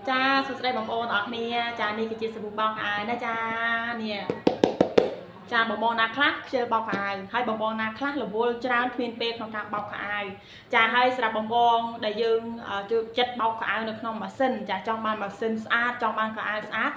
ចាសួស្តីបងប្អូនទាំងអស់គ្នាចានេះគឺជាសាប៊ូបោកខោអាវណាចានេះចាបងបងណាខ្លះខ្ជិលបោកខោអាវហើយបងបងណាខ្លះរវល់ច្រើនគ្មានពេលក្នុងការបោកខោអាវចាហើយសម្រាប់បងបងដែលយើងចូលចិត្តបោកខោអាវនៅក្នុងម៉ាស៊ីនចាចង់បានម៉ាស៊ីនស្អាតចង់បានខោអាវស្អាត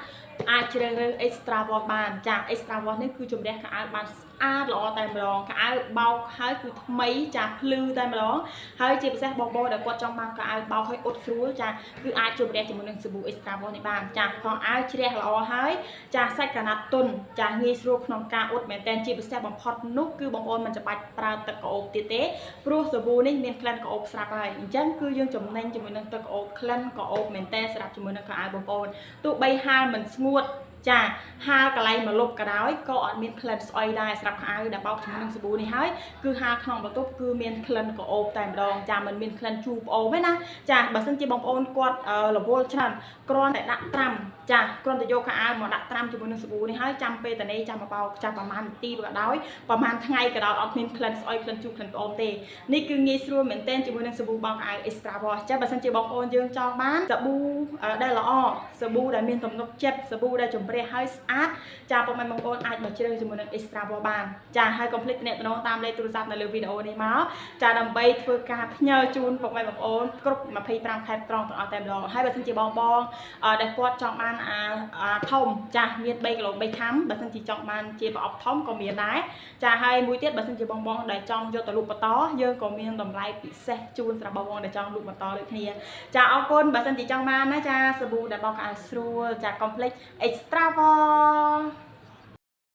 អាចជ្រើសរើស extra wash បានចា extra wash នេះគឺជំរះខោអាវបានស្អាតល្អតែម្ដងខោអាវបោកហើយគឺថ្មីចាភ្លឺតែម្ដងហើយជាពិសេសបងបងដែលគាត់ចង់បានខោអាវបោកឲ្យអ៊ុតស្រួលចាគឺអាចជម្រះជាមួយនឹងសាប៊ូ extra wash នេះបានចាខោអាវជ្រះល្អហើយចាសាច់ក្រណាត់ទន់ចាងាយស្រួលក្នុងការអ៊ុតមែនតើជាពិសេសបំផុតនោះគឺបងប្អូនមិនចាំបាច់ប្រើទឹកក្រអូបទៀតទេព្រោះសាប៊ូនេះមានក្លិនក្រអូបស្រាប់ហើយអញ្ចឹងគឺយើងចំណេញជាមួយនឹងទឹកក្រអូបក្លិនក្រអូបមែនតើសម្រាប់ជាមួយនឹងខោអាវបងប្អូនទោះបីហាលមិនស្ងួតចាហាលកន្លែងមកលុបក៏ដោយក៏អត់មានក្លិនស្អុយដែរសម្រាប់ខោអាវដែលបោកជាមួយនឹងសាប៊ូនេះហើយគឺហាលក្នុងបន្ទប់គឺមានក្លិនក្រអូបតែម្ដងចាមិនមានក្លិនជូរផ្អូមទេណាចាបើសិនជាបងប្អូនគាត់រវល់ច្រើនគ្រាន់តែដាក់ត្រាំចាគ្រាន់តែយកខោអាវមកដាក់ត្រាំជាមួយនឹងសាប៊ូនេះហើយចាំពេលតនេចាំមកបោកចាប្រហែលនាទីក៏ដោយប្រហែលថ្ងៃក៏ដោយអត់មានក្លិនស្អុយក្លិនជូរក្លិនផ្អូមទេនេះគឺងាយស្រួលមែនទែនជាមួយនឹងសាប៊ូបោកខោអាវ extra wash ចាបើសិនជាបងប្អូនយើងចង់បានសាប៊ូដែលល្អសាប៊ូដែលមានទំនុកចិត្តសាប៊ូដែលជំរះហើយស្អាតចាពុកម៉ែបងប្អូនអាចមកជ្រើសជាមួយនឹង extra wash បានចាហើយកុំភ្លេចទំនាក់ទំនងតាមលេខទូរស័ព្ទនៅលើវីដេអូនេះមកចាដើម្បីធ្វើការផ្ញើជូនពុកម៉ែបងប្អូនគ្រប់25ខេត្តក្រុងទាំងអស់តែម្ដងហើយបើសិនជាបងបងដែលគាត់ចង់បានអាអាធំចាមាន3គីឡូ3ខាំបើសិនជាចង់បានជាប្រអប់ធំក៏មានដែរចាហើយមួយទៀតបើសិនជាបងបងដែលចង់យកទៅលក់បន្តយើងក៏មានតម្លៃពិសេសជូនសម្រាប់បងបងដែលចង់លក់បន្តដូចគ្នាចាអរគុណបើសិនជាចង់បានណាចាសាប៊ូដែលបោកខោអាវស្រួលចាកុំភ្លេច extra wash.